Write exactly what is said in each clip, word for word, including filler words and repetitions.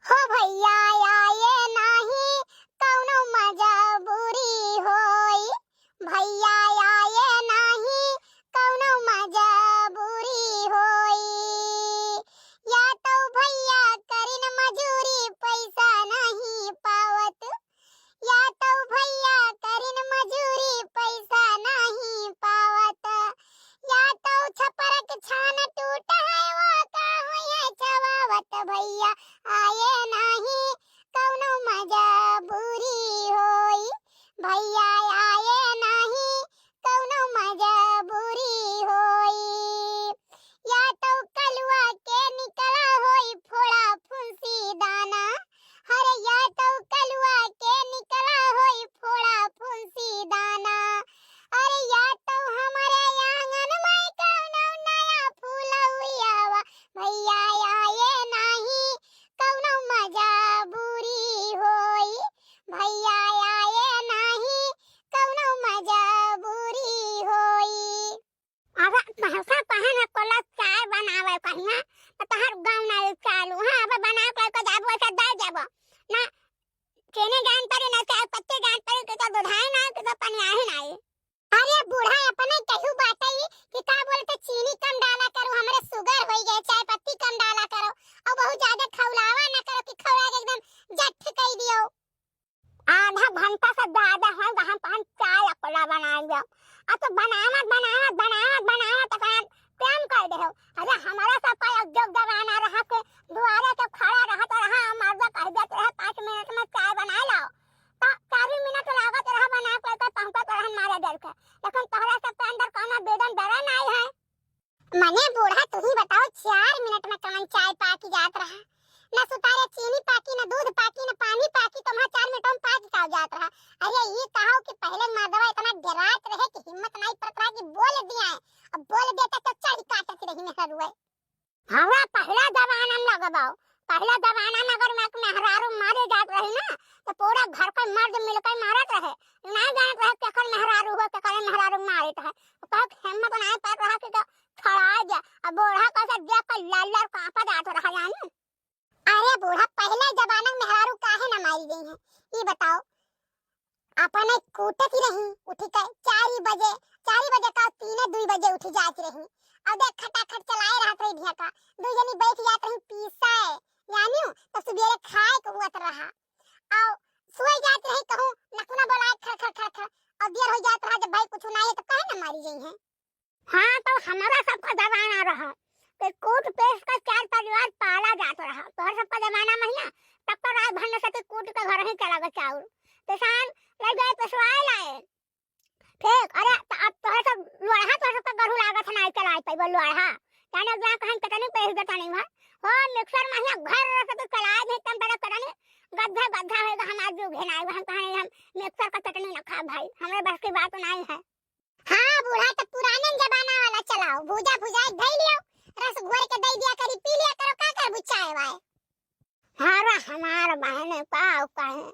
हो भइया आए नाही कउनो मजबूरी होई, भइया आए नाही कउनो मजबूरी होई। या तउ भइया करिन मजूरी पइसा नहीं पावत, या तउ भइया करिन मजूरी पइसा नहीं पावत, या तउ छपरक छान टूट है वो का होइहैं छवावत। भइया आए नाही कउनो मजबूरी होई, भइया आए नाही कउनो मजबूरी होई। या तउ कलुआ के निकला होई फोड़ा फुंसी दाना, हरे या तउ कलुआ के निकला होई फोड़ा फुंसी दाना, अरे या तउ हमरे आंगन में कउनो नया फूलौरियावा। भइया आए नाही कउनो मजबूरी होई, भइया आए नाही कउनो मजबूरी होई। अब महसा कहे न कोला चाय बनावे कहिया, तो तहर गाँव ना चालू। हाँ, अब बना के लेके जाबो, ऐसे दे जाबो। ना चीनी जान पड़ी, ना चाय पत्ती जान पड़ी, कि तो दुधाई ना, कि तो पनियाही ना। अरे बूढ़ा अपने कहू बाटे ई कि का बोलते चीनी कम डाला करो, हमरे sugar होई गए, चाय पत्ती कम डाला करो, और बहुत ज्यादा खौलावा ना करो कि खौला के एकदम जठ कई दियो। आधा घंटा से ज्यादा है, हम तहन चाय अकेला बनाई जाओ। आ तो बनावत, बनावत, बनावत, बनावत, ओकरा टाइम कर दे हो। अरे, हमारा सब का एक जुग जमाना रहा के दुआरे के खड़ा रहत रहा, मर्द कह देत रहे, "पाँच मिनट में चाय बनाए लाओ।" तो चार मिनट लागत रहा बना के, तो पहुँचत रहा मारे डर के। लेकिन तोहरा सब के अंदर कौनो बेदम डरे नहीं है। मने बूढ़ा, तू ही बताओ, चार मिनट में कवन चाय पाकी जात रहा? न सुतारे चीनी पाकी, न दूध पाकी, न पानी पाकी, तुम्हारा चार मिनट में पाकी का जात रहा? अरे, ये कहो कि पहले मर्दवा इतना डरात रहे कि हिम्मत नहीं पड़त रहा कि बोल दिया है। अब बोल देता तो चढ़ काटत रही मेहरुए। हमरा पहला जमाना में लगबाओ, पहला जमाना में अगर मैं मेहरारू मारे जात रही ना, तो पूरा घर का मर्द मिलकर मारत रहे। ना जानत रहे केकर मेहरारू हो, केकर मेहरारू मारत है। तो कहो कि हिम्मत नहीं पड़त रहा कि तो छड़ाए दे। अब बूढ़ा कैसे देख कर लर लर कांपा जात रहा, जानी। अरे बूढ़ा, पहले जमाना में मेहरारू काहे ना मारी गई है, ये बताओ। अपने कूटत ही रही, उठी के चार बजे, चार बजे का तीन दुई बजे उठी जात रही। और देख खटाखट चलाए रहत रही ढेका, दुई जनी बैठ जात रही पीसे, जानियो तो सुबेरे खाए के हुअत रहा। और सोए जात रही कहूँ नकुना बोलाए खर खर खर खर, और देर हो जात रहा जब भाई कुछ ना है तो काहे ना मारी गई है। हाँ, तो हमारा सबका जमाना रहा कि कूट पेश का चार परिवार पाला जात रहा। तोहर सबका जमाना में ही ना, तब तो रात भर में सके कूट के घर ही चला गया चाउर। पिसान ले गए, पिसवाए लाए। ठीक, अरे, तो अब तोहर सब लोढ़ा, तोहर सबका गढ़ू लागत है, नहीं चलाए पैबो लोढ़ा। जाने जा कहीं चटनी पेश दे तनी भाई। हो, मिक्सर में हियाँ घर रह सके चलाए भी तम बड़ा चटनी। गद्धा, गद्धा होएगा, हम आज जो घेनाए, हम कहा नहीं, हम मिक्सर का चटनी ना खा भाई, हमरे बस की बात नहीं है। हाँ बूढ़ा, तो पुराने जमाना वाला चलाओ, भूजा भुजाए धई लियो, रस घोर के दे दिया करी, पी लिया करो, का करबू चाय वाय। हरा हमार बहन पाव कहे,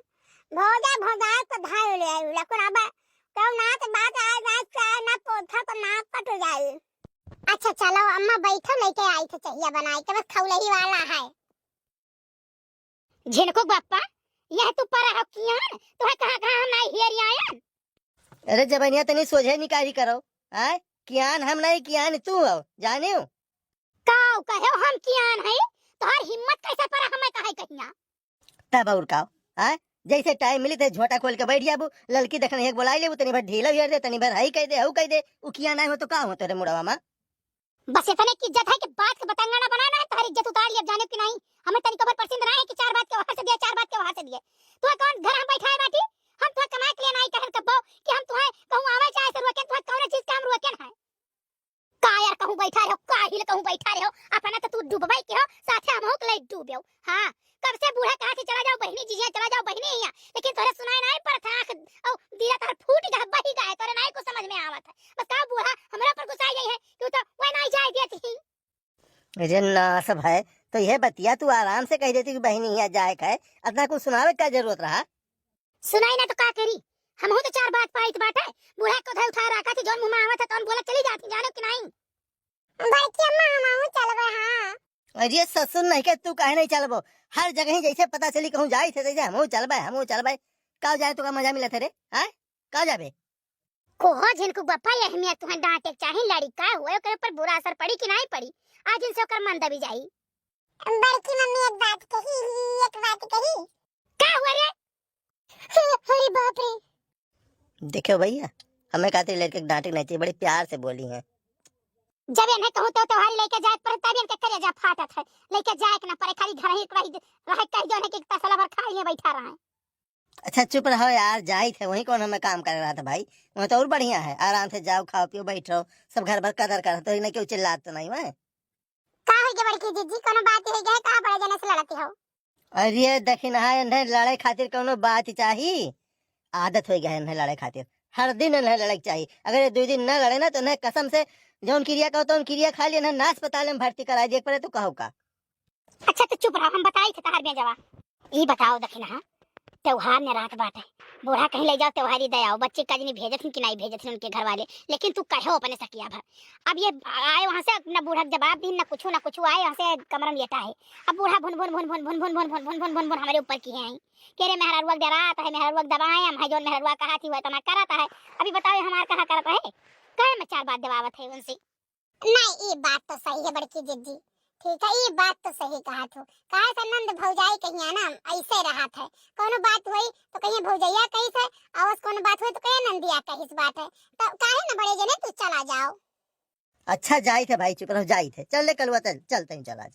भूजा भुजाए तो धई ले आई, लेकिन अब क्यों ना तो बात आ जाए, चाय ना पोथा तो ना कट जाए। अच्छा चलो अम्मा बैठो, लेके आई थे चहिया बनाए के, बस खौलही वाला है। झिनकुक बापा, यह तू परा हो कियान? तोहे कहाँ कहाँ हम आई हेर आयन? अरे जबनिया तनी सोझे निकारी करो, आय? कियान हम नहीं, कियान तू हो, जानियो? काऊ कहे हम कियान है? तोहर हिम्मत कैसे परा हमें कहे कहिया? तब और का, आय? जैसे टाइम मिली ते झोटा खोल के बैठ जाबू, ललकी देखन एक बोलाई लेबू, तनी भर ढीला हेर दे, तनी भर हई कह दे, हऊ कह दे, उ कियान नहीं हो तो का हो तोरे मुड़वा मा? बस इतने की इज्जत है कि बात के बतंगड़ ना बनाना है, तोहरी इज्जत उतार लिया, जाने कि नहीं। हमें तनिको भर पसंद ना है कि चार बात के वहां से दिया, चार बात के वहां से दिए। तू कौन घर हम बैठाए बाटी? हम तो कमाए के लिए नहीं कहन कब्बो कि हम तुम्हें कहूँ आवे जाए से रोकेन, तुम्हें कौन चीज काम रोकेन है? का यार कहूँ बैठा रहो, का हिल कहूँ बैठा रहो, अपना तो तू डूबबे के हो, साथे हमहू के ले डूबे हो। हाँ, कब से बूढ़ा कहा कि चला जाओ बहिनी, जीजा चला जाओ बहिनी हियाँ, लेकिन तोरे सुनाई नहीं पड़त है, आँख औ दीदा तोहर फूट गए, बही गए, तोरे नहीं कुछ समझ में आवत है। बस का बूढ़ा हमरा पर गुस्सा गई है कि उ तो वह नहीं जाए देती ही। अरे नास भाई, तो यह बतिया तू आराम से कह देती कि बहिनी हियाँ जाए का है, इतना कुछ सुनावे का जरूरत रहा? सुनाई ना तो का करी, हमहू तो चार बात पाइत बाटे, बूढ़ा को धर उठा रखा थी, जौन मुँह में आवत है तौन बोला चली जाती, जानो कि नहीं? बड़की अम्मा, हमहू चलबे, हाँ। अरे ससुर नहीं के तू काहे नहीं चलबो? हर जगह ही जैसे पता चली कहूँ जाई थे, तैसे हमहू चलबे, हमहू चलबे। का जाए तो का मजा मिला थे रे? हैं? का जाबे? कोहो झिनकू बप्पा, ये अहमियत तुहें डांटे के चाही, लड़िका हुए ओकरे ऊपर बुरा असर पड़ी कि नहीं पड़ी? आज इनसे ओकर मन दबी जाई। बड़की मम्मी एक बात कही, एक बात कही। का हुआ रे? अरे बाप रे। देखो भैया, हमें खातिर लड़के के डांटे के नहीं चाहिए, बड़े प्यार से बोली हैं। जब इन्हें कहूँ तो त्योहारी लेके जाए पर तब इनके करेजा फाटत है। लेके जाए के ना पड़े, खाली घर ही रह, रह कह दो इन्हें कि तसला भर खाए लिए बैठा रहे। अच्छा चुप रहो यार, जाई थे वहीं कौन हमें काम कर रहा था भाई, वहीं तो और बढ़िया है, आराम से जाओ, खाओ पियो, बैठ रहो, सब घर भर कदर कर, तो इन्हें क्यों चिल्लात तो नहीं वह? का हो गया बड़की जीजी, कोनो बात हो गया है, का बड़े जने से लड़ती हो? अरे दखिनहा, इन्हें लड़े खातिर कोनो बात चाही? आदत हो गया है इन्हें लड़े खातिर, हर दिन इन्हें लड़े के चाही। अगर ये दो दिन न लड़े ना तो इन्हें कसम से जौन किरिया कहो तो उन किरिया खा लिए, इन्हें ना अस्पताल में भर्ती कराई दिए पड़े, तो कहो का? अच्छा तो चुप रहो, हम बताई थे तहार बेजवा। ई बताओ दखिनहा, त्योहार ने रात बाटे, बूढ़ा कहीं ले जाओ त्योहारी दे आओ, बच्चे का जनी भेजत हन कि नहीं भेजत हन उनके घर वाले, लेकिन तू कहो अपने सकिया भर। अब ये आए वहाँ से, न बूढ़ा के जवाब दी, न कुछ, न कुछ, आए वहाँ से कमरा में लेटा है। अब बूढ़ा भुन भुन भुन भुन भुन भुन भुन भुन भुन भुन भुन भुन हमारे ऊपर की है, के रे मेहरारुआ के डरात है, मेहरारुआ के दबाए हम है, जौन मेहरारुआ कहा थी वह तना करत है। अभी बताओ हमार कहा करत है, कहे मैं चार बात दबावत है उनसे। नहीं, ई बात तो सही है बड़की जिज्जी। ठीक है, ई बात तो सही कहा थू। काहे से नंद भौजाई कहिया ना ऐसे रहत है, कोनो बात हुई तो कहिए भौजैया कहिस है, और कोनो बात हुई तो कहिए नंदिया कहिस बात है। तो काहे ना बड़े जने तू चला जाओ। अच्छा जाई थे भाई, चुप रहो, जाई थे। चल ले कलुआ, चल, चल तहीं चल आज।